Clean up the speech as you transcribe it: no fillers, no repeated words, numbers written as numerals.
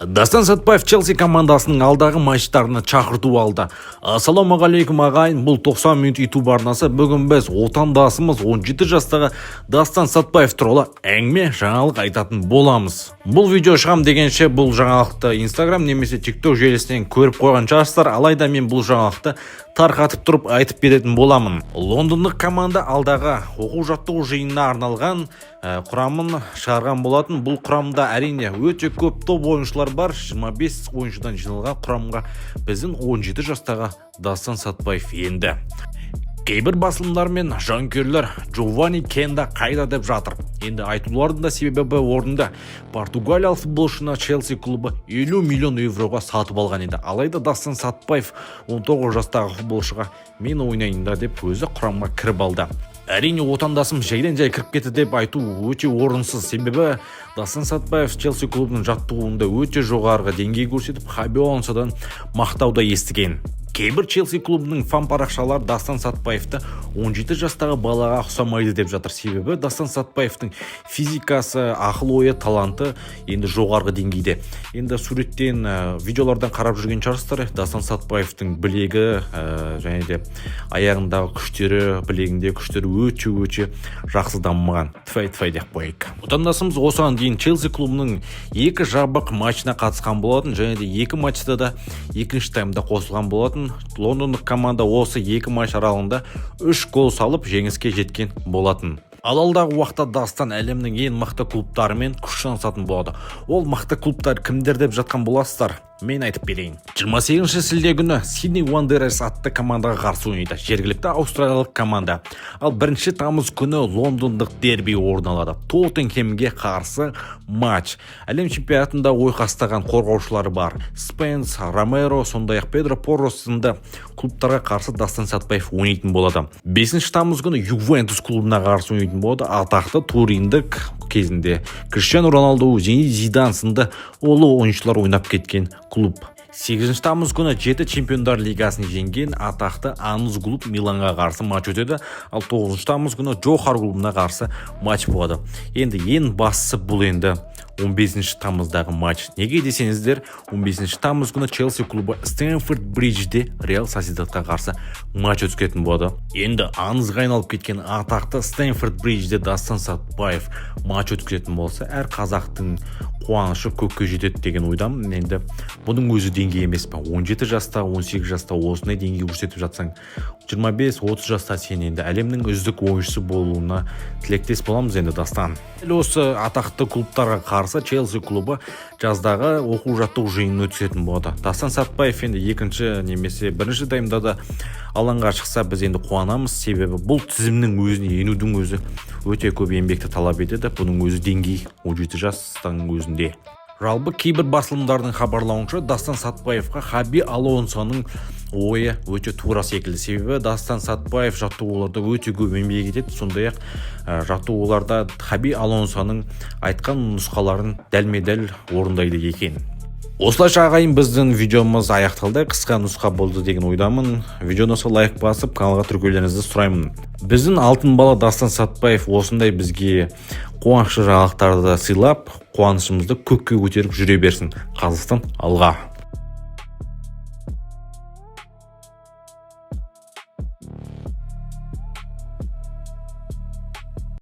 Дастан Сатпаев Челси командасының алдағы матчтарына шақырту алды. Ассалаумағалейкум, ағайын! Бұл 90 минут YouTube арнасы. Бүгін біз отандасымыз 17 жастағы Дастан Сатпаев туралы әңгіме, жаңалық айтатын боламыз. Бұл видео шығам дегенше, бұл жаңалықты Instagram немесе TikTok желісінен көріп қойған шығарсыздар. Алайда мен бұл жаңалықты тарқатып тұрып айтып беретін боламын. Лондондық команда алдағы оқу жаттығу жиынына арналған құрамын шығарған болатын. Бұл құрамда, әрине, өте көп топ ойыншылар бар. 25 ойыншыдан жиналған құрамға біздің 17 жастағы Дастан Сатпаев енді. Кейбір басылымдар мен жанкүйерлер Джованни Кенда қайда деп жатыр. Енді айтулардың да себебі орнында. Португалиялық футболшыны Челси клубы 50 миллион евроға сатып алған еді. Алайда Дастан Сатпаев 19 жастағы футболшыға «мен ойнайын да» деп, өзі құрамға кіріп алды. Әрине, отандасым жайдан жай кіріп кетті деп айту өте орынсыз, себебі Дастан Сатпаев Челси клубының жаттығуында өте жоғарғы деңгей көрсетіп, Хаби Алонсодан мақтау да естіген. Кейбір Челси клубының фан парақшалары Дастан Сатпаевты 17 жастағы балаға ұқсамайды деп жатыр, себебі Дастан Сатпаевтың физикасы, ақыл ойы, таланты енді жоғарғы деңгейде. Енді суреттен, видеолардан қарап жүрген шығарсыздар, Дастан Сатпаевтың білегі және де аяғындағы күштері, білегіндегі күштері өте өте жақсы дамымаған. Тфәй, тфәй деп қояйық. Отандасымыз осыған дейін Челси клубының екі жабық матчына қатысқан болатын және де екі матчта да екінші таймда қосылған болатын. Лондондық команда осы екі матч аралығында үш гол салып, жеңіске жеткен болатын. Ал алдағы уақытта Дастан әлемнің ең мықты клубтарымен күш сынасатын болады. Ол мықты клубтар кімдер деп жатқан боласыздар, мен айтып берейін. 28 шілде күні Сидней Уондерерс атты командаға қарсы ойнайды, жергілікті австралиялық команда. Ал 1 тамыз күні лондондық дерби орын алады, Тоттенхемге қарсы матч. Әлем чемпионатында ойқастаған қорғаушылары бар Спенс, Ромеро, сондай ақ Педро Порро сынды клубтарға қарсы Дастан Сатпаев ойнайтын болады. 5 тамыз күні Ювентус клубына қарсы ойнайтын болады. Атақты туриндік, кезінде Криштиану Роналду, Зинедин Зидан сынды ұлы ойыншылар ойнап кеткен клуб. 8 тамыз күні жеті Чемпиондар лигасын жеңген атақты аңыз клуб Миланға қарсы матч өтеді. Ал 9 тамыз күні Джохар клубына қарсы матч болады. Енді ең бастысы, бұл енді 15 тамыздағы матч. Неге десеңіздер, 15 тамыз күні Челси клубы Стэнфорд Бриджде Реал Сосьедадқа қарсы матч өткізетін болады. Енді аңызға айналып кеткен атақты Стэнфорд Бриджде Дастан Сатпаев матч өткізетін болса, әр қазақтың қуанышы көкке жетеді деген ойдамын. Енді бұның өзі деңгей емес па? 17 жаста, 18 жаста осындай деңгей көрсетіп жатсаң, 25-30 жаста сен енді әлемнің үздік ойыншысы болуына тілектес боламыз. Енді Дастан дәл осы атақты клубтарға қарсы Челси клубы жаздағы оқу жаттығу жиынын өткізетін болады. Дастан Сатпаев енді екінші немесе бірінші таймда да алаңға шықса, біз енді қуанамыз, себебі бұл тізімнің өзіне енудің өзі өте көп еңбекті талап етеді. Бұның өзі деңгей 17 жастың өзінде. Жалпы, кейбір басылымдардың хабарлауынша, Дастан Сатпаевқа Хаби Алонсоның ойы өте тура секілді, себебі Дастан Сатпаев жаттығуларда өте көп еңбек етеді, сондай ақ жаттығуларда Хаби Алонсоның айтқан нұсқаларын дәлме дәл орындайды екен. Осылайша, ағайын, біздің видеомыз аяқталды. Қысқа нұсқа болды деген ойдамын. Видео ұнаса, лайк басып, каналға тіркелулеріңізді сұраймын. Біздің алтын бала Дастан Сатпаев осындай бізге қуанышты жаңалықтарды сыйлап, қуанышымызды көкке көтеріп жүре берсін. Қазақстан, алға!